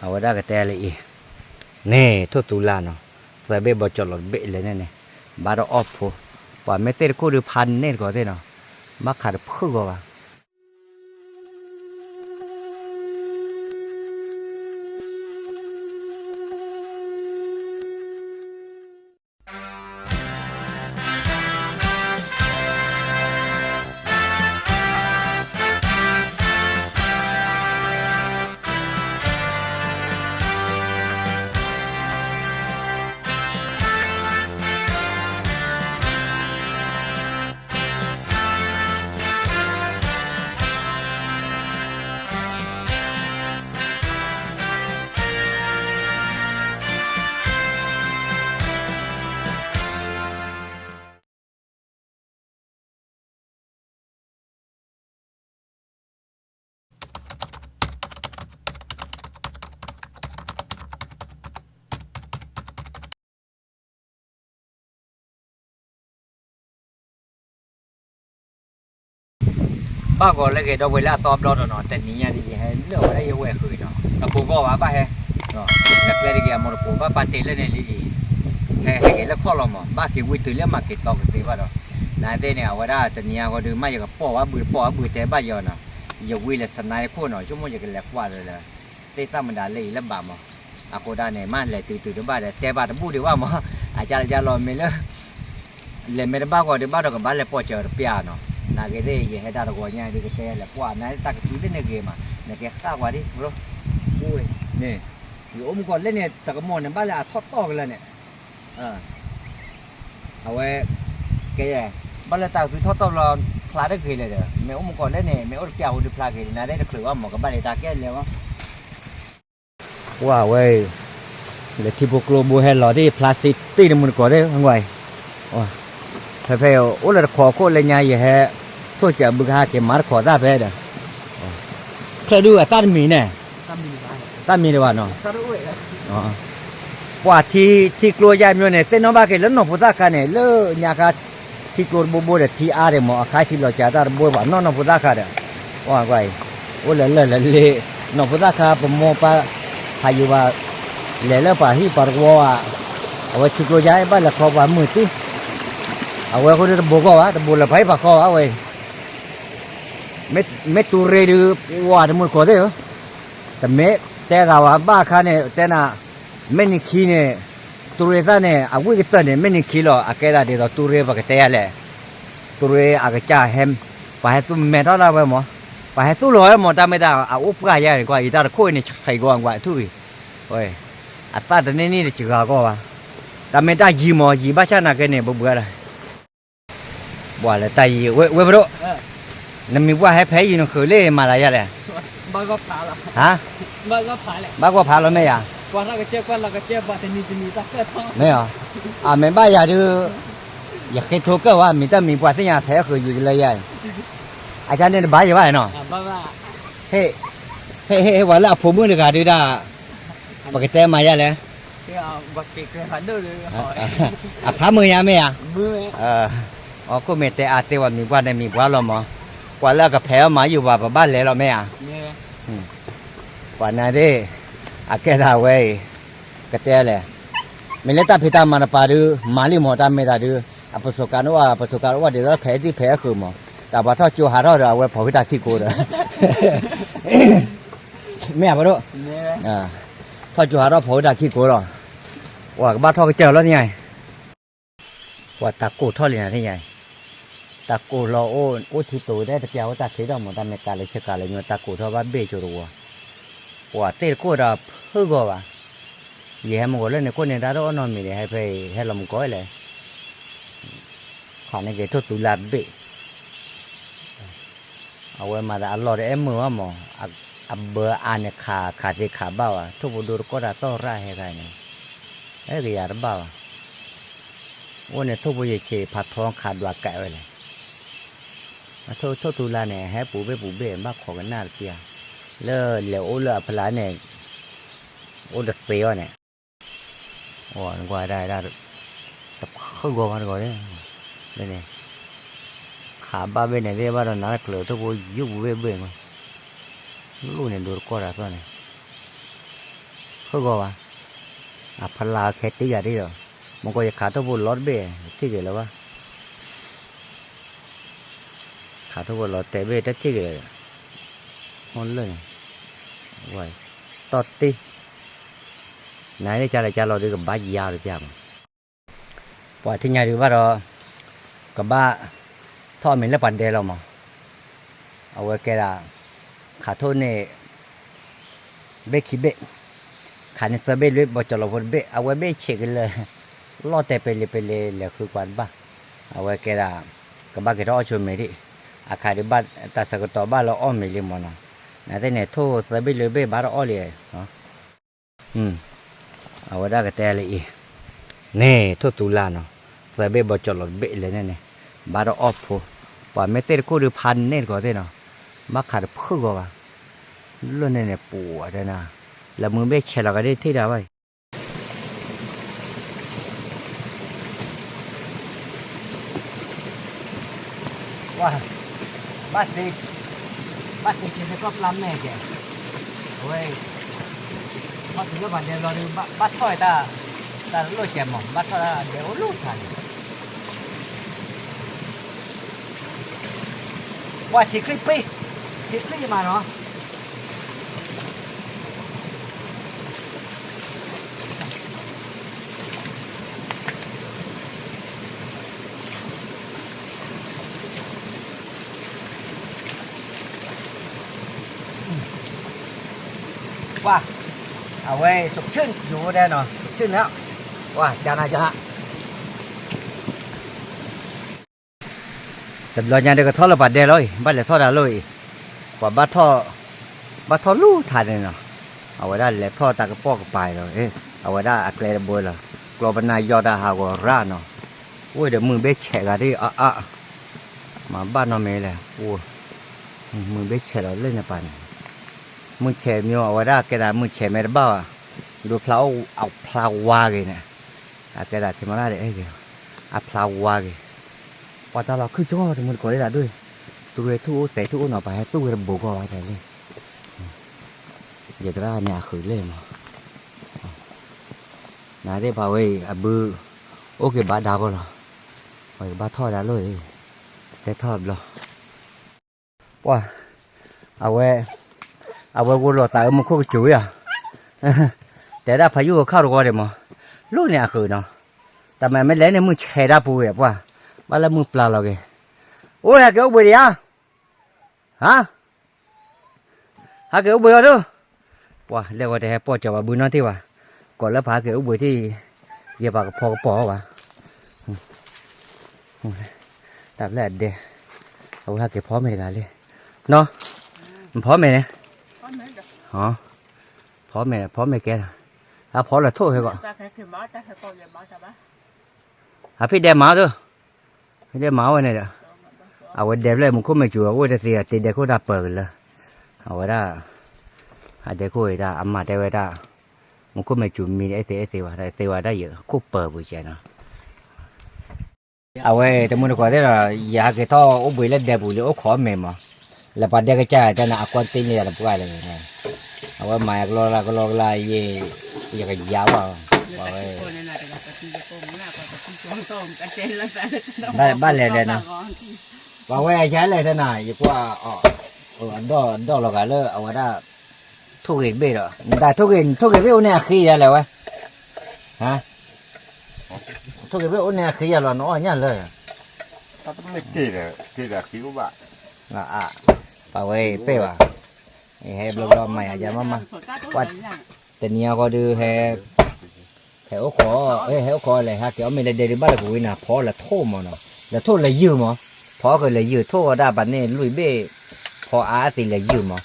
အဝဲဒၣ်ကတဲလၢအံၤ, န့ၣ် ထိၣ်သူလၢ်နီၤ, သၢဘ့ၣ်ဘီကၠီလီၤတဘ့ၣ်လဲၣ်န့ၣ်န့ၣ်, ဘၣ်ဒီးအီၣ်ဖိ, ပှၤမ့ၢ်သ့ၣ်တခိၣ်ဒုးဖးန့ၢ်တကိးသ့ၣ်နီၤ, ဘၣ်ခးတဖုၣ်ဂီၤဘၣ်. ဘၣ်ဂီၤလၢဂ့ၤဒီပုၢ်ဝဲၢ်လၢအသီဘျီဒီးနီၤ, တနံၤညါဒ်ယဟဲလၢာ်ဝဲဒၣ်ယဝဲၢ်ဃုာ်နီၤ, တဘူးဂီၢ်ဘၣ်ဘၣ်ဟဲ, နကျဲတဂ့ၤအမိၢ်တပိၤဘၣ်ပာ်တ့ၢ်လၢန့ၣ်လံ, ဟဲဟဲက့ၤလၢခီၣ်လီၤမး, ဘၣ်က့ၤဝံတုၤလၢမၤက့ၤတီကသ့ဘၣ်ဒီး, နသ့ၣ်န့ၣ် အဝဲဒၣ်တနံၤညါဂီၤဒုး မ့ၢ်ယကပိာ်ဘၣ်ဘုးပိာ်ဘၣ်ဘုးတဲဘၣ်ယီၤနီၤ, ယဝံလၢစနါယခိၣ်နီၤ, ဆိကမိၣ်ယကလဲၤကွၢ်ဒီးလၢ သ့ၣ်သၣ်မတၤလၢအံၤလၢဘၣ်မး, အဃိဒၣ်န့ၣ် မ့ၢ်လဲၤတုၤတုၤတဘၣ်ဒီး တဲဘၣ်တဘူၣ်ဒံးဘၣ်မး, အကၢ်လၢကၢ်လီၤမ့ၢ်လၢ လဲၤမ့ၢ်တဘၣ်ဂီၤဒုးဘၣ်ဒီးကဘၣ်လဲၤပိာ်စၢၤတပျၢ်နီၤ, နာ်က့သ့ၣ် ယဟဲတၢ်တဂီၤညါဒုးကတဲလဲၤကွၢ် နတၢ်ကတုၤသ့ၣ်န့ၣ်ဂ့ၤမး, နကဲဃၣ်ကွၢ်ဒ်, န့ၣ်, ယအိၣ်မူကီးလဲၣ်န့ၣ် တကမီၤန့ၣ် ဘၣ်လၢအထီၣ်တီၢ်ကလၢာ်န့ၣ်, အဝဲ, ကဲ, ဘၣ်လၢတၢ်ကသုထီၣ်တီၢ်လီၤ ဖျါတဂ့ၤလဲၣ်ဒီး မ့ၢ်အိၣ်မူကီးလဲၣ်န့ၣ် မ့ၢ်အိၣ်တပျၢ်ဟူဒုးဖျါဂ့ၤ နတၢ်တချုးဘၣ်မး ကဘၣ်လၢတၢ်ကဲလဲၣ်ဝဲ ပှၤဝဲအံၤ, လၢထံဖိကျိဘိဟဲလီၤသ့ၣ်ဖျါစ့တ့ၢ်တမုၢ်တကိးသ့ၣ်, ဖဲဖဲအိၣ်လၢတခိးခိၣ်လၢညါယဟဲ, ထိၣ်စၢၤဘုကဟဲက့ၤမၤတခိးသၣ်ဖဲဒီး, ချၢဒုးအတၢ်တမံၤန့ၣ်, တၢ်မံၤတဘၣ်နီၤ, ပှၤထံထံကျိယါမျိၤန့ၣ် သ့ၣ်နီၣ်ဘၣ်က့ၤလၢနီၢ်ဖိသၣ်ခါန့ၣ် လၢညါခါ ထံကျိတဘိဘိဒီးထံအါဒံးမး အခါထံလီၤစှၤတၢ်တဘိဘၣ်နီၢ်နီၢ်ဖိသၣ်ခါဒီး, ပှၤကွၢ်အံၤ, အိၣ်လၢလၢၢ်လၢလ့, နီၢ်ဖိသၣ်ခါပမိၢ်ပၢ်, ဟးယံၤဘၣ်, လဲၤလၢပှၤဟံၣ်ပှၤတဝီဧါ, အဝဲထံကျိယါဘၣ်လဲၤခီပှၤမုာ်သံ, အဝဲဃိဒီးတဘိဂီၢ်ဘၣ် တဘိလၢပှၤဟံၣ်ပှၤဃီဘၣ်ဝဲအံၤ, မ့ၢ်တူၢ်ရ့ဒုး, ဝၤတမုၢ်တကိးသ့ၣ်ဧၢ, တမ့ၢ်တဲဂၤဝဲဘၣ်အခါန့ၣ် တဲနၤ, မ့ၢ်နံၤခံန့ၣ်, တူၢ်ရ့သၣ်န့ၣ် အဝံၣ်ကတၢၢ်န့ၣ် မ့ၢ်နံၤခံလီၤ အကဲဒၣ်ဒ်သိးတူၢ်ရ့ပကတဲယၤလဲၣ်, တူၢ်ရ့အကစၢ်ဟဲ, ပှၤဟဲသူမဲထီၣ်ဒၣ်ဝဲမး, ပှၤဟဲသူလီၤဝဲမး တၢ်မ့ၢ်တၢ်အအိၣ်ပှၢ်ယါန့ၣ်ကွၢ် ယတၢ်တခိၣ်အံၤန့ၣ် ဆံးကီးကွၢ်ထူၣ်ဂ့ၤ, အသၣ်တန့ၢ်န့ၣ်တစှၤကီးဘၣ်, တၢ်မ့ၢ်တၢ်ယံၤမး ယံၤဘၣ်ဆၣ်နာ်က့န့ၣ် ဘဘှါလၢ ပှၤလၢတၢ်ယံၤ ဝဲပဒိၣ်, နမံၤပှၢ်ဟဲဖဲယံၤနဃုာ်လၢမၤသးယါလဲၣ်, ဟါ, ဘၣ်ဂီၢ်ဖးလီၤမ့ၢ်ယါ, မ့ၢ်အီၤ, အမ့ၢ်ဘၣ်ယၤဒုး, ယဃ့ထိကၢၢ်ဝဲ မံၤတၢ်မံၤပှၢ်သ့ၣ်ညါဖဲဃုာ်ယံၤကလၢယါအံၤ, အကၢ်န့ၣ်တဘၣ်ယၤဘၣ်နီၤ, ဟ့ၣ်ဟ့ၣ်ဟ့ၣ်ဝဲလၢအဖိမုၣ်တဂၤဒုးဒၣ်, ပကတဲမၤယါလဲၣ် အဖးမုာ်ယါမ့ၢ်ဧါ, အခိၣ်မ့ၢ်တဲအါတဲဝဲ မံၤပှၢ်န့ၣ်မံၤပှၢ်လီၤမး, ကွၢ်လၢအကဖဲးအီၣ်မၤယုာ်ဘၣ် ပဘၣ်လဲၤလီၤမ့ၢ်ဧါ, ပှၤနာ်သ့ၣ်, အကဲဒၣ်ဝဲအံၤ, ကတဲလဲၣ်, မ့ၢ်လၢတၢ်ဖံးတၢ်မၤတပၤဒုး မၤလံမး တၢ်မ့ၢ်တၢ်ဒုး, အပစိာ်ကးန့ၣ်ဝဲ ပစိာ်ကးန့ၣ်ဝဲဒ်သိးဖဲးသံဖဲးဃုာ်မး, တၢ်ပှၤထီၣ်ကၠိဟးထီၣ်ဒီး အဝဲဖီၣ်ဃုာ်တၢ်ခံကိးဒီး မ့ၢ်ဧါပဒိၣ်, ထီၣ်ကၠိဟးထီၣ်ဖီၣ်ဃုာ်တၢ်ခံကိးလီၤ, ပှၤကဘၣ်ထီၣ်ကစၢၢ်လီၤသ့ၣ်ညါအံၤ, ပှၤတၢ်ကိၢ်ထီၣ်လံနၤသ့ၣ်ညါအံၤ, တၢ်ကိၢ်လီၤအိၣ် အိၣ်ထံတိၤတဲတပျၢ်ဝဲတၢ်ချ့ထီၣ်မး တၢ်မ့ၢ်ကးလၢဆ့ကၤလၢညိ တၢ်ကိၢ်ထီၣ်ဘၣ်ဘ့ၣ်ကၠိတဝီ, ပှၤသ့ၣ်တကိၢ်ဒီးဖုၣ်ဂီၢ်ဘၣ်, ယဟဲမုၢ်ဂီၤလၢန့ၣ် ကိၢ်န့ၣ်တၢ်တအိၣ်နီတမံၤဒီး ဟဲဖဲအံၤ ဟဲလီၤမုၢ်ဂီၤလဲၣ် ခးန့ၢ်က့ၤထိၣ်သူလၢ်ဘ့ၣ်, အဝဲမၤသးအလီၢ်တအဲၣ်မုာ်ဘၣ်မး, အဘၢအါန့ၣ်ခးခးသ့ခးဘၣ်ဘၣ်, ထိၣ်ဖိဒိတကီၢ်တၢ်သီၣ်ရၣ်ဟဲခါန့ၣ်, ဟဲကယၤတဘၣ်ဘၣ်, အိၣ်န့ၣ်ထိၣ်ဖိယဆံးဖးထီခးဒွးကးဝဲလဲၣ်, ထိၣ်သူလၢ်န့ၣ် ဟဲပူၤဘ့ၣ်ပူၤဘ့ၣ် ဘၣ်ခိးကနၣ်တပျၢ်, လၢလဲၤအိၣ်လၢအဖျါန့ၣ်, အိၣ်တသ့အီၤန့ၣ် နကွၢ်ဒၣ်ဒၣ်, တဖုၣ်ဂီၤမးတဂီၤ, လၢန့ၣ်, ခးဘၣ်ဘ့ၣ်န့ၣ်သ့ၣ်ဘၣ်ဒီးနၤတချုးထိၣ်ဖိယူၢ်ပူၤဘ့ၣ်ဘ့ၣ်မး, လိၣ်န့ၣ်ဒိတကီၢ်တၢ်သီၣ်န့ၣ် ထိၣ်ဂီၤဘၣ်, အဖျါခဲတ့ၢ်ယၤဒ်ဒီး, မ့ၢ်ကီးယခးထိၣ်ဖိလီၤတဘ့ၣ် တထံၣ်က့ၤလၢၤဘၣ်, ခးထိၣ်ဖိလီၤတဲာ်ဘ့ၣ်တထံၣ်က့ၤလၢၤ, အိၣ်လၢန့ၣ်, တီၢ်တ့ၢ်, နၤန့ၣ်ကလဲၤကလီၤဒုးကဘၣ်ယါတပျၢ်မး ပှၤထံၣ်ညါဒုးဘၣ်ဒီး, ကဘၣ်ထီၣ်အမံၤလၢပှၤဒဲလီၤမး, အဝဲကဲဒၣ်, ခးထိၣ်န့ၣ်, ဘ့ၣ်ခံဘ့ၣ်, ခးန့ၢ်သၢဘ့ၣ်လွံၢ်ဘီကၠီၤလီၤဖိတဘ့ၣ် အဝဲဘ့ၣ်ဆံးကလၢာ်, လီၢ်တဲာ်ပလ့ၤပလ့ၤလဲၤဃုကွၢ်တဘၣ်, အဝဲကဲဒၣ်, ကဘၣ်က့ၤထီၣ်အီၣ်ဆိမ့ၤဒံး, အခါဒုးဘၣ်တၢ်ဆၢကတီၢ်ဘၣ်လၢအီၣ်မ့ၤလံမးနီၤ, နသ့ၣ်န့ၣ်ထိၣ်သၢဘ့ၣ်လွံၢ်ဘ့ၣ်ဘၣ်တအီၣ်လံ အဝဲဒၣ်ကတဲလၢအံၤ, န့ၣ်ထိၣ်သူလါနီၤ, သၢဘ့ၣ်ဘီကၠီၤလီၤတဘ့ၣ်လဲၣ်န့ၣ်န့ၣ်, ဘၣ်တအီၣ်ဖိ, ပှၤမ့ၢ်သ့ၣ်တခိၣ်ဒုးဖးန့ၣ်တကိးသ့ၣ်နီၤ, ဘၣ်ခးတဖုၣ်ဂီၤဘၣ်, လၢန့ၣ်န့ၣ်ပှၤတဲနၤ, လၢမုၢ်ဘ့ၣ်ဆဲးလီၤကဒ့ၣ်ထံၣ်ဒၣ်ဘၣ်အံၤ ဝါ, ဘၣ်သ့, ဘၣ်သ့က့ၤလၢကီၢ်ပျၢ်မဲာ်ကဲ, အဝဲ, ဘၣ်သ့လၢပှၤဒဲဘျီဒီး, ဘၣ်ထီၣ်တၢ်, တၢ်လိၣ်ကဲမး ဘၣ်ထီၣ်တၢ်ဒဲအိၣ်လၢထးန့ၣ်, ဝါထံချံပ့, ထံချံမးနီၤ ပှၤ, အဝဲ, ဆိကဆ့ၣ်ယူၤဒဲနီၤ ဆိကဆ့ၣ်န့ၣ်, ပှၤ, ကနၤကနၤ, တဘျီညါဒုးကထီၣ်လၢပှၤဒဲလီၤအံၤ ဘၣ်လဲၤထီၣ်တၢ်လီၢ်အံၤ, ပှၤဘၣ်ထီၣ်, ဘၣ်ထီၣ်လူၤထးန့ၣ်နီၤ, အဝဲဒၣ်လဲၤထီၣ်တၢ်ကပိာ်ကပၤလီၤ, အဝဲဒၣ်အကျဲတဘိလီၤ, ကျီပနၢ်ယီၢ်တၢ်ဟးဂီၤရၣ်နီၤ, အိၣ်ဒီးမုၢ်ဘ့ၣ်ဆဲးဂၤဒ်အါအါ, မၤဘၣ်နီတမံၤလဲၣ်, မုၢ်ဘ့ၣ်ဆဲးလီၤလၢန့ၣ်ပၤန့ၣ်, မုၢ်ဆဲးမ့ၢ်အဝဲဒၣ်ကဲဒၣ်မုၢ်ဆဲးမ့ၢ်တဘၣ်ဘၣ်, ဒိဖျါအိၣ်အဖျါဝါဂ့ၤန့ၣ်, အကဲဒၣ်ထံမရၣ်ဒီးအဲၣ်ဂ့ၤ, အဖျါဝါဂ့ၤ, ပှၤတၢ်လီၤခုၣ်ကၠီတမုၢ်တကိးလၢတၢ်ဒိၣ်, သူရဲထူၣ်အိၣ်သဲးထူၣ်အိၣ်နီၤ ပှၤဟဲသူၣ်ဝဲတဘိကီၢ်ဘၣ်တၢ်လံ, ယသရၣ်န့ၣ်အဃုာ်လၢမး, နသ့ၣ်ပှၤဝဲအံၤအဘု, အိၣ်က့ၤဘၣ်ဒါကီၢ်လီၤ, ပှၤကဘၣ်ထီၣ်ဝဲဒၣ်လီၢ်, တဲထီၣ်ဘျီ ပှၤ, အဝဲ, အဝဲဂိၢ်လီၤသးအမူခိၣ်ကစူၤဧါ, တဲဒၣ်ဖးယိၣ်ကခၣ်တဝီဒံးမး, လိၣ်န့ၣ်အဃုာ်နီၤ, တၢ်မၤမ့ၢ်လဲၤန့ၣ်မုၢ်ဆဲးတၢ်ပူၤဝဲပှၤ, ဘၣ်လၢမုၢ်ပျၢ်လီၤက့ၤ, အိၣ်ဟဲက့ၤအိၣ်ဘှံးဒံးဧါ, ဟါ ဟဲက့ၤအိၣ်ဘှံးအီၤဒုး, ပှၤလဲၤဂီၤတဟဲပိာ်ကၠီၤ ပှၤဘုနီၢ်တ့ၢ်ဘၣ်, ကိးလၢပှၤဟဲက့ၤအိၣ်ဘှံးထံၣ်, ယဲပှၤကဖီကပီၤဘၣ်, တၢ်ဖျဲၣ်အဒဲ, အဝဲဟဲက့ၤဖီမ့ၢ်တဂၤလံ, နီၤ, ဖီမ့ၢ်န့ၣ်, ဖီမ့ၢ် ဖီမ့ၢ်ကဲ, အဖီလၢထိၣ်ဟဲကီး, အဖံးဒဲးမၤအီၤဒုး, ဖံးဒဲးမၤအီၤဝဲန့ၣ်ဒီး, အဝဲဒဲဖျဲၣ်မူခိၣ်မ့ၢ်စူၤ အအိၣ်တသ့ဒီး တ့ဒဲခိၣ်တၢ်ပၢၤကလၢာ်, အဝဲဒၣ်, အဒဲခိၣ်အံၤတၢ်အမၤတဲဝဲဒၣ်, မူခိၣ်မ့ၢ်စူၤမံၤအဲၣ်သ့အဲၣ်သ့ဝဲ သ့ဝဲဒၣ်ယခိၣ်ပၢၤပူၤကဲနီၤ အဝဲတမုၢ်တကိးသ့ၣ်ဒီး ယဟဲက့ၤထီၣ်အိၣ်ဘှံးလၢဒဲပူၤလံ အိၣ်ခိးအီၣ်မ့ၤမး, လၢပှၤဒဲကစၢ်တဲနၤ အကွၢ်တ့ၢ်န့ၢ်ယၤတပှၢ်လၢၤ, အဝဲမၤယၤကလီကလီကလီ ယဲ, ယကယၤဘၣ်, အဝဲ, ဘၣ်လဲၤလဲၤနီၤ, ပှၤဝဲယၤလဲၤတဲနၤ ယကွၢ်, အဒီၣ်ဒီၣ်လီၤဂာ်လၢအဝဲဒၣ်, ထိၣ်ဂ့ၤတဘ့ၣ်ဒီး နတၢ်ထိၣ်ဂ့ၤ ထိၣ်ဂ့ၤဘ့ၣ်အိၣ်န့ၣ်အဃံယၤလဲၣ်ဝဲ, ထိၣ်ဂ့ၤဘ့ၣ်အိၣ်န့ၣ်အဃံယၤလီၤ နအီၣ်ညၣ်လၢ က့ၤဒီးဃံအိၣ်ဘၣ်, ပဝဲပဲၢ်ဘၣ်, ဟဲဘျီဘျီမၤယၤယၤမးမး, ပှၤ, တနံၤအံၤဃီဒုးဟဲ, ဟဲအိၣ်ခိး, ဟဲအိၣ်ခိးလဲၣ် ဟဲက့ၤအီၣ်မ့ၤလၢဒဲဒုးဘၣ်လၢပဝံၤနၤ ဖီလၢထိၣ်မးနီၤ, လၢထိၣ်လၢယုၢ်မး, ဖီက့ၤလၢယုၢ်ထိၣ်ဝဲဒၣ်ပှၤန့ၣ်လွံၢ်ဘ့ၣ်, ဖီအါအါသံလၢယုၢ်မး,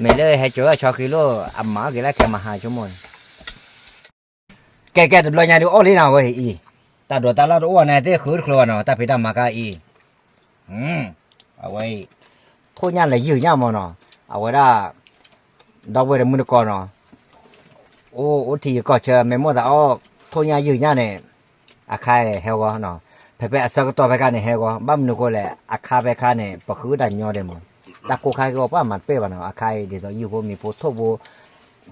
မ့ၢ်လၢဟဲကၠီၤဝဲဆီဃံလိၣ် အမၤအီၣ်က့ၤလၢခဲမဟါဆိကမိၣ်န့ၣ် ကဲကဲတဘျီညါဒုးအီၣ်လံနၤဝဲအံၤ, တၢ်ဒိးတၢ်လၢ်တအိၣ်န့ၣ် သ့ၣ်ဃုတချုးဘၣ်နီၤ တၢ်ဖံးတၢ်မၤကါအံၤ, အဝဲအံၤ, ထိၣ်ညၣ်လၢယုၢ်ညၣ်မးနီၤ, အဝဲဒၣ်, ဒီပုၢ်ဝဲၢ်တမုၢ်တကိးနီၤ, အိၣ်အိၣ်ထံယကီၢ်ဆၢ မ့ၢ်မိၣ်သးအီၣ်, ထိၣ်ညၣ်ယုၢ်ညၣ်န့ၣ်, အခါအံၤဟဲဂီၤ, ဖဲဖဲအဆၢကတီၢ်ဖဲခါန့ၣ်ဟဲဂီၤ ဘၣ်မနုၤဃိလဲၣ် အခါဖဲခါန့ၣ် ပဃုတၢ်ညီဒဲးမး, တၢ်ကိၢ်ခါကီၢ်ပှၢ်မၤတပ့ၢ်ဘၣ်နီၤ အခါအံၤဒ်သိးယုၢ်ဖိမံၤဖိထိၣ်ဖိ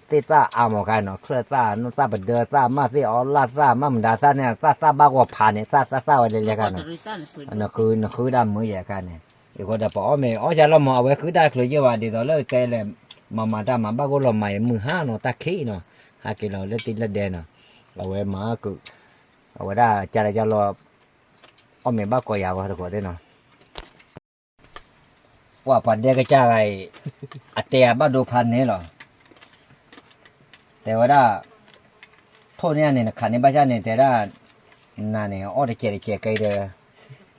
သ့ၣ်သၣ်အါမးခါနီၤ, ချၢၣ်သၣ်, သၣ်ပဒၢသၣ်, မ့ၢ်သ့ၣ်အီလၣ်သၣ်, မ့ၢ်မတၤသၣ်န့ၣ်, သၣ်သၣ်ဘၣ်ဂီၤဖးန့ၣ်, သၣ်သၣ်သၣ်ဝဲလဲၤလဲၤခါနီၤ, နဃုနဃုဒၣ်မုာ်ယဲခါန့ၣ်, အဃိဒီးပအီၣ်မ့ၤအီၣ်ယၤလီၤမး, အဝဲဃုတၢ်ချုးယဲၢ်ဘၣ်, ဒ်သိးလၢကဲလဲၣ်, မၤမၤတၢ်မၤဘၣ်ဂိၢ်လီၤမး, ယမုၢ်ဟါနီၤ, တၢ်ခံးနီၤ, ဟးက့ၤလီၤလၢတံၤလၢဒဲနီၤ, အဝဲမၤက, အဝဲဒၣ်ကလဲၤကလီၤ, အီၣ်မ့ၤဘၣ်ကိးယၤဝဲတကိးသ့ၣ်နီၤ ပှၤပှၤဒဲကစၢ်ဂၤအံၤ, အတဲအဘၣ်ဒိဖးန့ၣ်လီၤ, တဲဝဲဒၣ်, ထိၣ်န့ၢ်န့ၣ် နခးန့ၢ်ဘၣ်ဆၣ်န့ၣ် တဲဒၣ်, နၤန့ၣ် အီၣ်တစဲးတစဲးကဲဒီး,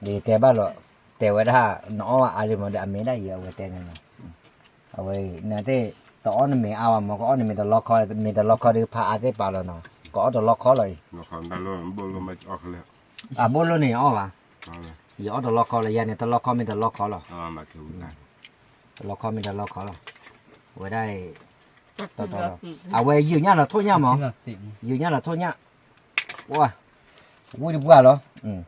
ဒ်တဲဘၣ်လီၤ, တဲဝဲဒၣ်, နအီၣ်ဘၣ်အါလံမးဒီး အမ့ၢ်ဒၣ်ယံၤ အဝဲတဲန့ၣ်လီၤ, အဝဲအံၤ နသ့ၣ်, တအီၣ်နမ့ၤအါဘၣ်မး ကအီၣ်နမ့ၤတလီခီ, မ့ၤတလီခီဒီးဖးအါသ့ၣ်ပာ်လီၤနီၤ, ကအီၣ်တလီခီလီၤအံၤ, အဘိလိၣ်န့ၣ်ယအီၣ်ဘၣ်, ယအီၣ်တလီခီလီၤ, ယၤန့ၣ် တလီခီမ့ၢ်တလီခီလီၤ, တလီခီမ့ၢ်တလီခီလီၤ, အဝဲဒၣ်အံၤ, အဝဲယုာ်ညၣ်လီၤထိၣ်ညၣ်မး, ယုာ်ညၣ်လီၤထိၣ်ညၣ်, ဝံၣ်တပှၢ်လီၤ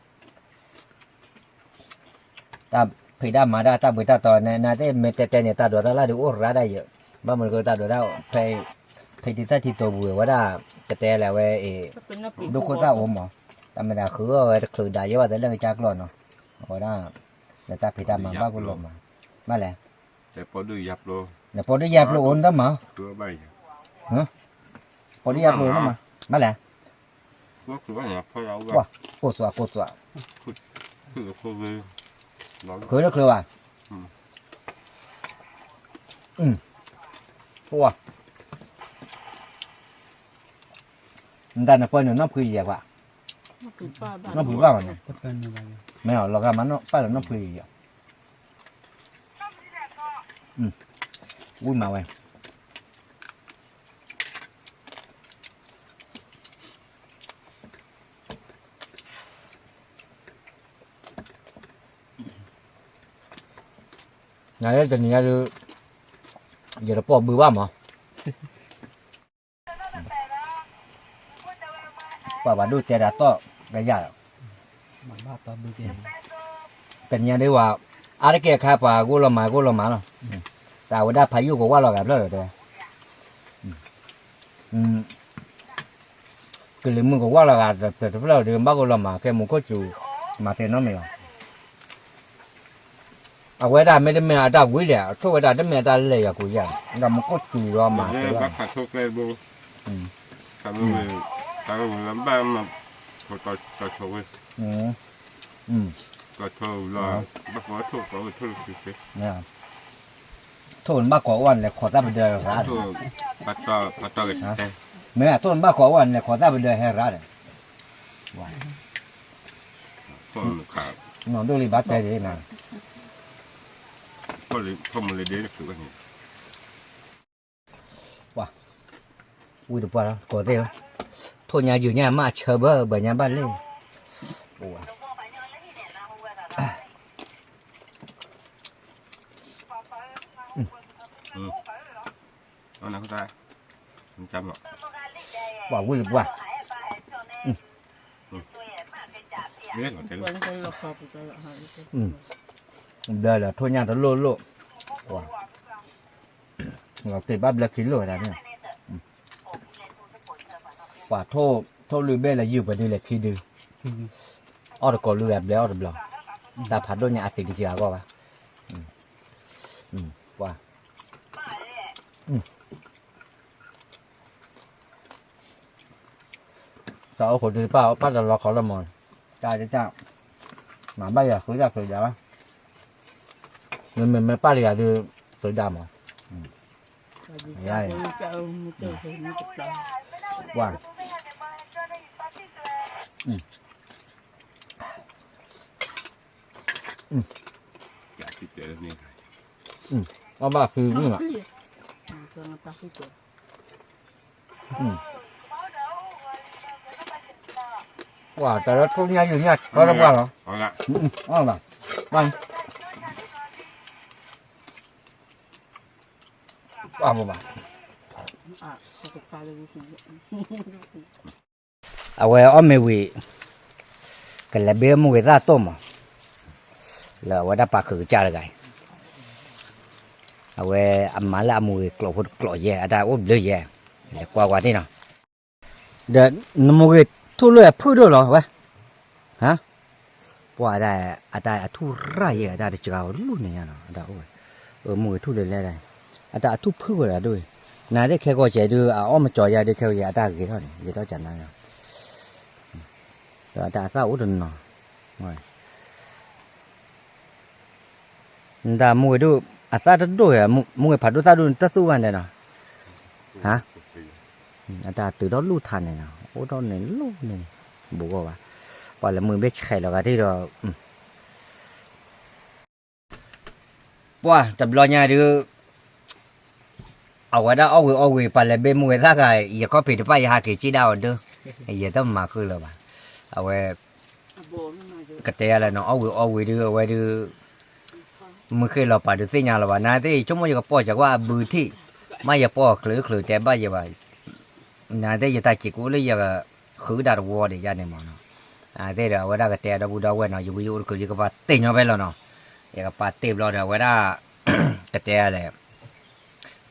တၢ်ဖံးတၢ်မၤတၢ် တၢ်ဘှံးတၢ်တီၤ နသ့ၣ်မ့ၢ်တဲတဲန့ၣ် တၢ်ဒိးတၢ်လၢ်ဒုးအိၣ်ရၤဒၣ်ယဲ, ဘၣ်မနုၤကတၢ်ဒိးတၢ်, ဖဲဒ်တၢ်ထံတိာ်ပူၤဝဲဒၣ်, ကတဲလဲၣ်ဝဲအံၤ, ဒိခိၣ်သၣ်အိၣ်မး, တၢ်မ့ၢ်တၢ်ဃုအီၣ်ဝဲတချုးဒါယဲဘၣ် တလၢကစၢ်ကျီၢ်နီၤ, အဝဲဒၣ်, လၢတၢ်ဖံးတၢ်မၤဘၣ်ကလီၤမး, ဘၣ်လဲၣ်, နပီဒုၣ်ယၤပျိအိၣ်နတမး, ပီဒုၣ်ယၤပျိအိၣ်နတမး, ဘၣ်လဲၣ် ကိၢ်သွးကိၢ်သွး, ခုတချုးဘၣ်, နတၢ်နပၢၢ်နုာ်နီၢ်ဖုယဲၢ်ပှၤ, နီၢ်ဖုဘၣ်မးန့ၣ်, မ့ၢ်အီၤလီၤဂာ်မးပၢ်လၢနီၢ်ဖုယဲၢ်, ဝံၣ်မးဝဲ နၤလၢတနံၤညါဒုး, ယတပိာ်ဘုဘၣ်မး, ပှၤဘၣ်ဒိၣ်တဲဒၣ်သီၣ်ကယၢ်လီၤ, တနံၤညါဒုးဝဲ, အါတက့ၢ်အခါပှၤဂိၢ်လီၤမးဂိၢ်လီၤမးလီၤ, တၢ်ဝဲဒၣ်ဖးယိၣ်ကဝၢ်လီၤဂာ်ဖျၢၣ်လီၤတဲဝဲ ကလံၤမုၢ်ကဝၢ်လီၤဂာ်တဖျၢၣ်ဒီး ဘၣ်ကအိၣ်လီၤမး ကဲမူခိၣ်စူၤ, မၤသ့နီတမံၤဘၣ်. အဝဲဒၣ်မ့တမ့ၢ်အတၢ်ဝံၤလဲၣ်, အထိၣ်ဝဲဒၣ်တမ့ၢ်အတၢ်လဲၤယၤကူၤယၤ, ဒီးမူခိၣ်စူၤဒီးမၤသ့လီၤ. ထိၣ်နဘၣ်ကိးအိၣ်နလဲၤခိးတၢ်ပဒၢၢ်ရၤ, မ့ၢ်ထိၣ်နဘၣ်ကိးအိၣ်နလဲၤခိးတၢ်ပဒၢၢ်ဟဲရၤဒီး, နီၢ်ဒိၣ်လံဘၣ်တဲဒ်န့ၣ်, ဝံၤတပှၢ်လီၤ ကိးသ့ၣ်လီၤ, ထိၣ်ညါယုာ်ညါမးအဆၢဘၢဘၢညါဘၣ်လဲၣ်. ပှၤဝံၣ်တပှၢ်, ဘျၢလၢထိၣ်ညါတလိၣ်လိၣ်, လီၤတ့ၢ်ဘၣ်ဘျၢခံလိၣ်ဝဲဒၣ်န့ၣ်, ပှၤထိၣ်လွံၢ်ဘ့ၣ်လၢယုၢ်ပှၤဒုးလဲၤခံဒု, အီၣ်တကိးလွံၢ်ဂၤဘျဲၣ်အီၣ်တဘျီ, တၢ်ဖးဒိၣ်ညါအသံးတစှၤအဂီၢ်ဘၣ်, ပှၤ တၢ်အိၣ်ဃိဒုးပၢ်ပၢ်တလီခီလီၤမး, တၢ်တၢ်, မၤဘၣ်ယၤဃုတၢ်ဃုဒၣ်ဘၣ်, မ့မ့ၢ်မ့ၢ်ပၢ်တဂၤဒုး, ဃုဒၣ်မး, ယၤ, ပှၤ, အီၣ်ဘၣ်ဃုမ့ၢ်ဘၣ်, ပှၤတၢ်လၢထိၣ်ညါယုာ်ညါဆၢတပှၢ်လီၤ, အီၣ်ဘၣ်, ဘၣ်, အီၣ်ဘၣ် အဝဲအီၣ်မ့ၤဝံၤ, ကလဲၤဘ့အမူဂ့ၤသၣ်တိၢ်မး, လၢအဝဲဒၣ်ပာ်ခုးကစၢ်တဂၤအံၤ, အဝဲအမၤလၢအမူဂ့ၤကျိာ်ဖိတကျိာ်ယဲၢ် အတၢ်အိၣ်ဘျၢယဲၢ်, လဲၤကွၢ်ကွၢ်န့ၣ်နီၤ, ဒီးနမိၢ်ဂ့ၤထူၣ်လၢအဖုၣ်ဒိၣ်လီၤဝဲ, ဟါ, ပှၤဒၣ် အတၢ်အထူၣ်ရၣ်ယဲ အတၢ်တစှၤအီၤလူၢ်န့ၣ်ညါနီၤ အတၢ်အိၣ်ဝဲ, အမိၢ်ဂ့ၤထူၣ်လဲၤလဲၤဒၣ်, အတၢ်အထူၣ်ဖုၣ်ဝဲဒၣ်ဒိၣ်အံၤ, နသ့ၣ်ခဲကီၢ်စဲးဒုး အအီၣ်မကၠီၤယါဒုး ခဲကီၢ်စဲး အတၢ်ဂ့ၤထီၣ်န့ၣ် ဂ့ၤထီၣ်ကနါ, ဒီးအတၢ်အသၣ်အိၣ်တနီၤ နတၢ်မိၢ်ဂ့ၤဒိၣ် အသၣ်တဒိၣ်ယဲ မိၢ်ဂ့ၤဖးဒိၣ်သၣ်ဒိၣ် တသူၣ်ဘၣ်ဒဲးနီၤ, ဟါ, အတၢ်တုၤထီၣ်လူၢ်ထါန့ၣ်နီၤ အိၣ်ထီၣ်န့ၣ်လူၢ်န့ၣ်, ဘူးဂီၢ်ဘၣ်, ပှၤလၢမုၢ်ဘ့ၣ်ဆဲးလီၤဂၤထံၣ်ဒီး ပှၤတဘျီညါဒုး အဝဲဒၣ်အီၣ်ဝံၤအီဝံၤ ပှၤလဲၤဘ့ၣ်မိၢ်ဝဲသၣ်ဂၤ ယခီၣ်ဖံးတပၣ် ယဟးက့ၤစံၣ်ဒၣ်အီၤဒၢ, ယတမၤဃုာ်လၢၤဘၣ်, အဝဲ ကတဲယၤလဲၣ်နီၤ အီၣ်ဝံၤအီဝံၤဒုး အဝဲဒုး မုၢ်ဃ့ၢ်လီၤပာ်ဒုးသ့ၣ်ညါလီၤဘၣ်, နသ့ၣ်ဆိကမိၣ်ယကပိာ်စၢၤကွၢ်အဘုထံၣ်, မ့ၢ်ယပိာ်ချုးချုးတဲဘၣ်ယဲဘၣ်, နသ့ၣ်ယတၢ်စံးကိးလၢယ ဃုဒၣ်တဝီဒံးယါန့ၣ်မးနီၤ, အသ့ၣ်ဒီးအဝဲဒၣ်ကတဲအဒီပုၢ်ဒီဝဲၢ်နီၤ ယဝံယအိၣ်တကုာ် ယကပာ်တ့ၢ်ညီဖဲလီၤနီၤ, ယကပာ်တ့ၢ်ဘျီဒီးအဝဲဒၣ် ကတဲလဲၣ်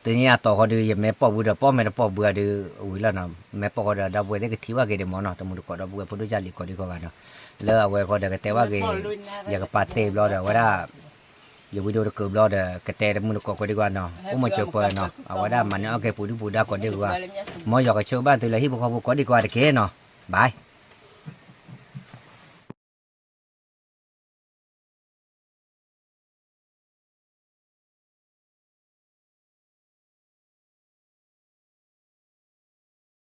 သုညါတီၤဃီဒုး ယမ့ၢ်ပိာ်ဘုဒီး ပိာ်မ့ၢ်တပိာ်ဘုအဒုး ဝံၤလီၤနီၤ, မ့ၢ်ပိာ်ဃီဒီး ဒီပုၢ်ဝဲၢ်သ့ၣ်ကထံၣ်ဘၣ်က့ၤဒံးမးနီၤ, တမုၢ်တကိးဒီပုၢ်ဝဲၢ် ဖိဒိၣ်ကၢ်လံၤကိးဒံးကိးဂၤနီၤ, လၢအဝဲဃီဒီးကတဲဘၣ်က့ၤ, ယကပာ်တ့ၢ်ဘျီဒီး အဝဲဒၣ် ယဝံဒိၣ်တကုာ်ဘျီဒီး ကတဲတမုၢ်တကိးကိးဒံးကိးဂၤနီၤ, အိၣ်မုာ်စၢၤပှၤနီၤ, အဝဲဒၣ်မၤန့ၢ်အီၣ်က့ၤပူၤဒုပူၤဒါကိးဒံးကိးဂၤ, မ်ယွၤကဆိၣ်ဂ့ၤဘၣ်သုလၢဟံၣ်ဖိဃီဖိကိးဒံးကိးဂၤတက့ၢ်နီၤ, bye.